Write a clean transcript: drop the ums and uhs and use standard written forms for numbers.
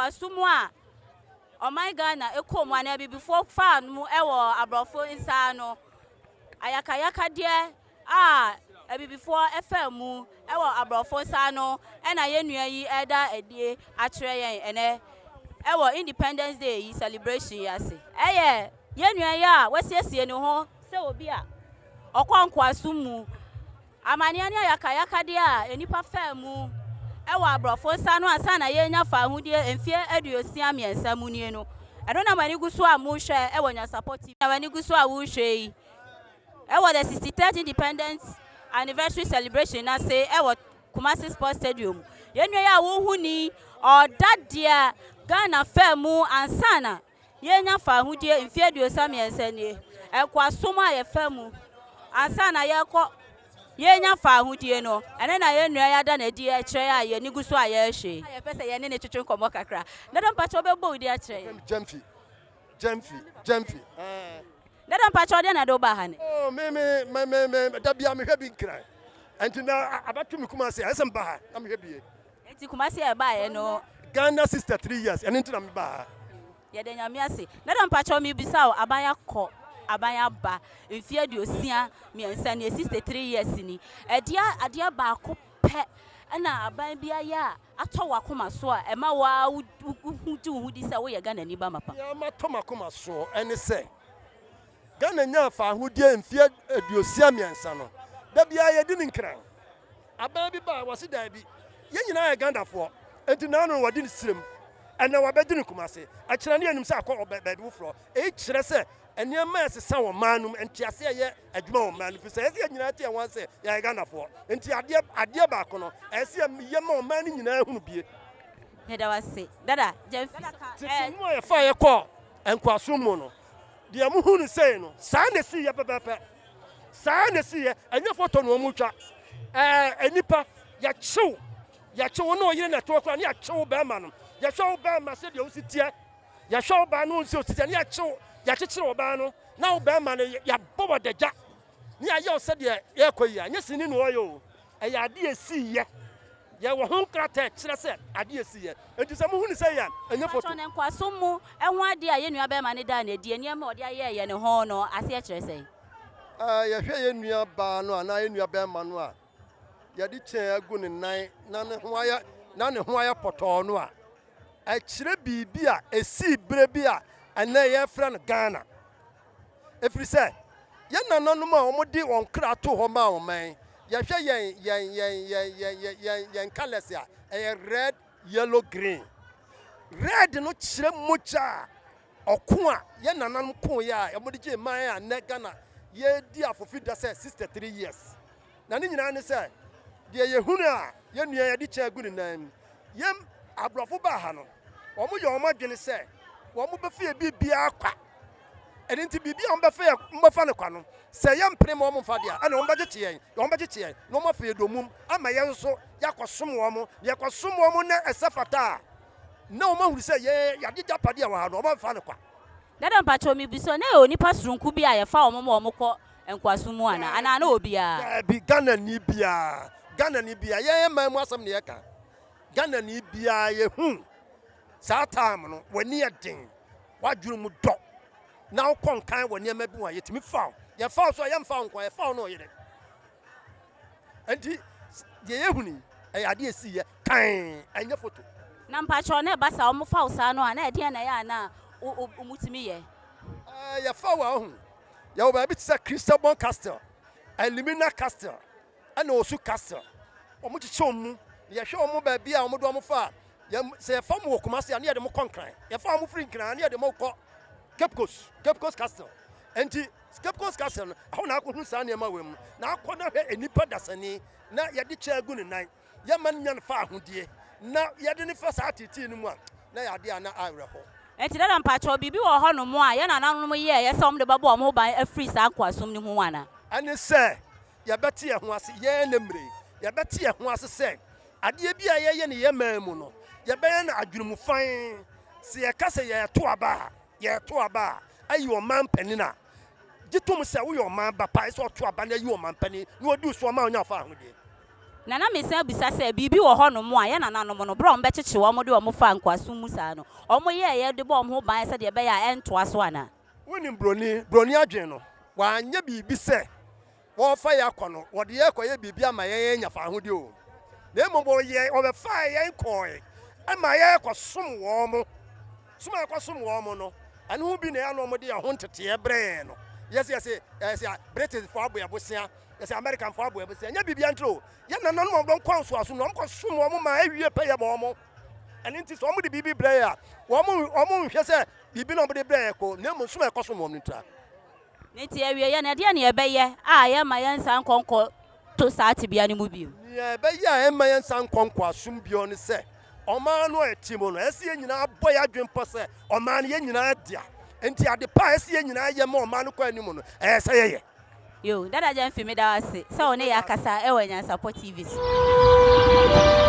Nkoasom a ɔman Ghana kɔɔ mu anaa abibifoɔ faa no mu wɔ aborɔfo nsa ano, ayakayakadeɛ a abibifoɔ faa mu wɔ aborɔfo nsa ano na yɛn nua yi reda adie akyerɛ yɛn ɛnɛ wɔ Independence Day yi celebration yi ase. Ɛyɛ yɛn nua yi a wasiesie ne ho sɛ obi a ɔkɔ nkoasom mu Amaneɛ ne ayakayakadeɛ a nnipa faa mu wɔ aborɔfo nsa ano ansa na yɛrenya fawohodie mfeɛ 63 mu nie no, ɛno na mo ani gu so a morehwɛ wɔ Nyansapɔ TV. Na w'ani gu so a worehwɛ yi wɔ the 63rd Independence Anniversary Celebration no ase wɔ Kumasi Sports Stadium. Yɛn nua yi a wohu ni, ɔda deɛ Ghana faa mu ansa na Yɛrenya fawohodie mfeɛ 33 nie. Nkoasom a yɛfa mu ansa na yɛrekɔ yɛrenya fawohodie no, ɛno na yɛn nua yi ada no adi kyerɛ yɛn a yɛn ani gu so a yɛrehwɛ yi. Yɛpɛ sɛ yɛne no twetwe nkɔmmɔ kakra. Dada mpakyɛ wobɛbɔ wo din akyerɛ yɛn? Gyamfi, Gyamfi, Gyamfi, ɛɛ. Dada mpakyɛ deɛn na ɛde wo baa ha nnɛ? Oh, me, me, me, me, me, da biara mehwɛ bi Nkran. Ɛnti na abɛto me Kumasi a, ɛsɛ sɛ meba ha na mehwɛ bie. Enti Kumasi a ɛbaeɛ no. Ghana 63 years ɛno nti na me baa ha. Yɛda Nyame ase. Nana mpakyɛw mebisa wo aban akɔ aban aba mfeɛ 63 nie 63 years ni ɛdeɛ adeɛ baako pɛ ɛna aban bi ayɛ a atɔ wakoma so a ɛma wo ara wo wo gye wo ho di sɛ woyɛ Ghanani ba mapa. Nea matɔ makoma soɔ ɛne sɛ Ghana nyaa faahodie mfeɛ 63 no da biara yɛdi no nkran. Aban bi baa wɔse daabi, yɛn nyinaa yɛ Ghanafoɔ, enti naano no wɔde no Sirem, ɛnɛ wɔabɛdi no Kumase, ɛkyena no yɛnim sɛ akɔ baabi foforɔ. Eyi kyerɛ sɛ nneɛma ɛresesa wɔ man no mu, ntease ɛyɛ adwuma wɔ man no mu, firi sɛ ɛsɛ sɛ yɛn nyinaa te yɛn ho ase sɛ yɛyɛ Ghanafoɔ. Enti adeɛ adeɛ baako no, ɛsɛ sɛ yɛma ɔman no nyinaa hunu bie. Yɛda wo ase dada Gyamfi. Tete mu a yɛfaeɛ kɔɔ nkoasom mu no, Deɛ mohu no sei no, saa na ɛsiiɛ pɛpɛɛpɛ. Saa na ɛsiiɛ, ɛnyɛ foto na wɔtwa. Ɛɛ, nnipa, yɛkyew, yɛkyew, wo ne wo yere na ɛte hɔ koraa, ne yɛakyew wo bɛrima no. Yɛhwɛ wo bɛrima sɛdeɛ wosi teɛ, yɛhwɛ wo baa no sɛ osi teɛ, ne yɛakyew, yɛakyekyere wo baa no, na wo bɛrima no, yɛabɔ wo adagya, ne yɛayɛ wo sɛdeɛ yɛrekɔ yi a, ɛnyɛ sini na wɔyɛ o, ɛyɛ adeɛ a ɛsiiɛ. Yɛwɔ ho nkrataa a ɛkyerɛ sɛ ade a esiiɛ. Enti sɛ mohu no sɛi a, ɛnyɛ foto. Mpakyɛw, ne nkoasom mu ho ade a yɛn nua barima no daa no adi, nneɛma a ɔde ayɛɛ yɛn ho no aseɛ kyerɛ sɛn? Yɛhwɛ yɛn nua baa no anaa yɛn nua barima no a yɛde kyɛn agu ne nan na ne ho ayɛ na ne ho ayɛ pɔtɔɔ no a, ɛkyerɛ biribi a esii berɛ bi a ɛnnɛ yɛfrɛ no Ghana. Ɛfiri sɛ, yɛn nananom a wɔde wɔn kra too hɔ maa ɔman yi, yɛhwɛ yɛn yɛn yɛn yɛn yɛn yɛn yɛn yɛn colours a, ɛyɛ red, yellow, green. Red no kyerɛ mogya a ɔko a yɛn nananom koeɛ a wɔde gyee man a nnɛ Ghana yɛredi afofi da sɛ 63 years. Na ne nyinaa ne sɛ, deɛ yɛhunu a yɛn nua yɛde kyɛ agu ne nan mu. Yɛn aborɔfo baa ha no, wɔyɛ wɔn adwene sɛ wɔbɛfa yɛn biribiara kwa. Ɛno nti biribi a wɔbɛfa yɛ wɔbɛfa no kwa no, sɛ yɛmpene ma wɔmfa deɛ a, ɛna wɔbɛgyekye yɛn, wɔbɛgyekye yɛn na wɔafa yɛn dommum ama yɛn nso yɛakɔsom wɔn. Na yɛkɔsom wɔn na ɛsɛ fata a, na wɔahunu sɛ yɛn yɛagye agyapadeɛ a ɛwɔ ha no, wɔbɛfa no kwa. Dada mpakyɛw mebisa o, na ɛyɛ onipa soronko bi a yɛfa wɔn ma wɔn kɔ nkoasom mu anaa? Anaa na obiara? Daabi, Ghanani biara, Ghanani biara, yɛn man mu asɛm na yɛka, Ghanani biara yɛhu saa time no, w'ani yɛ den. W'adwene mu dɔ na wokɔ nkan wɔ nneɛma bi ho a, yɛtumi fa wo. Yɛfa wo so a, yɛmfa wo nko a, yɛfa wo ne wo yere. Enti deɛ yɛhunu yi, ɛyɛ adeɛ ɛsiiɛ kann, ɛnyɛ foto. Na mpakyɛw na ɛba saa, wɔfa wo saa no a, na ɛdeɛn na ɛyɛ a na wɔtumi yɛ? Ɛɛ, yɛfa wo a, wohu, yɛwɔ baabi te sɛ Christabon Castle, Elmina Castle, ɛna Osu Castle. Wɔkyekyɛ wɔn mu, na yɛhwɛ wɔn baabi a wɔde wɔn fa a, yɛn, sɛ yɛfa wɔn wɔ Kumasi a, na yɛde wɔn kɔ Nkran. Yɛfa wɔn firi Nkran a, na yɛde wɔn kɔ Cape Coast, Cape Coast Castle. Enti, Cape Coast Castle no, ɛhɔ na akɔhunu saa nneɛma wei mu. Na akɔ na hwɛ nnipa dasani na yɛde kyɛ agu ne nan, yɛma no nya no fa ahodie, na yɛde no fa saa ateetee no mu a, na yɛ adeɛ a na awerɛho. Enti dada mpakyɛw, biribi wɔ hɔ nom a yɛn nananom yɛeɛ sɛ wɔde bɛbɔ wɔn ho ban afiri saa nkoasom no ho anaa? Ɛne sɛ, yɛbɛte yɛn ho ase, yɛn ɛnnɛ mmerɛ yi, yɛbɛte yɛn ho ase sɛ adeɛ bi a yɛyɛ no yɛn man mu no, yɛbɛyɛ no adwene mu fann. Sɛ yɛka sɛ yɛreto aba a, yɛreto aba a, ayi ɔman panin a, gye tom sɛ woyɛ ɔman ba pa, ɛsɛ sɛ ɔto aba na ayi ɔman panin na wadi wo so ama wonya wo fawohodie. Na na mesan bisa sɛ, biribi wɔ hɔnom a yɛn nananom no, berɛ a wɔbɛkyekye wɔn de wɔn faa nkoasom mu saa no, wɔyɛeɛ de bɔɔ wɔn ho ban sɛdeɛ ɛbɛyɛ a ɛrentoa so anaa? Wonim broni, broni adwene no, wanyɛ biribi sɛ wɔrefa yɛn akɔ no, wɔde yɛn rekɔyɛ biribi ama yɛn anya fawohodie o, na mmom wɔyɛ, wɔbɛfaa yɛn kɔɔe ma yɛrekɔsom wɔn. Som a yɛkɔsom wɔn no, ɛno ho bi na ɛyɛ a na wɔde yɛn ho nteteeɛ brɛ yɛn no. Yɛse yɛse yɛse Britainfoɔ abɔ yɛn bosea, yɛse Americanfoɔ abɔ yɛn bosea, ɛnyɛ biribiara nti o. Yɛn nananom a wɔn kɔɔ nsoasom no, wɔkɔsom wɔn ma ɛwie pɛyɛ ma wɔn. Ɛno nti sɛ wɔde biribi brɛ yɛn a, wɔn wɔn nhwɛ sɛ biribi na wɔde brɛ yɛn kɔ, na mmom som a yɛkɔsom wɔn no ntira. Ne nti awieeɛ no, ɛdeɛn na yɛbɛyɛ a yɛremma yɛnsan nkɔ nkɔto saa tebea no mu bio? Nea ɛbɛyɛ a ɛremma yɛnsan nkɔ nkoasom bio ne sɛ, ɔman no a yɛte mu no, ɛsɛ sɛ yɛn nyinaa bɔ yɛn adwene pɔ sɛ ɔman no yɛn nyinaa dea. Enti ade pa a ɛsɛ sɛ yɛn nyinaa yɛ ma ɔman no kɔ anim no, ɛyɛ sɛ yɛyɛ. Yo, Dada Gyamfi meda wo ase sɛ wo ne yɛ akasa wɔ Anyansapɔ TV so.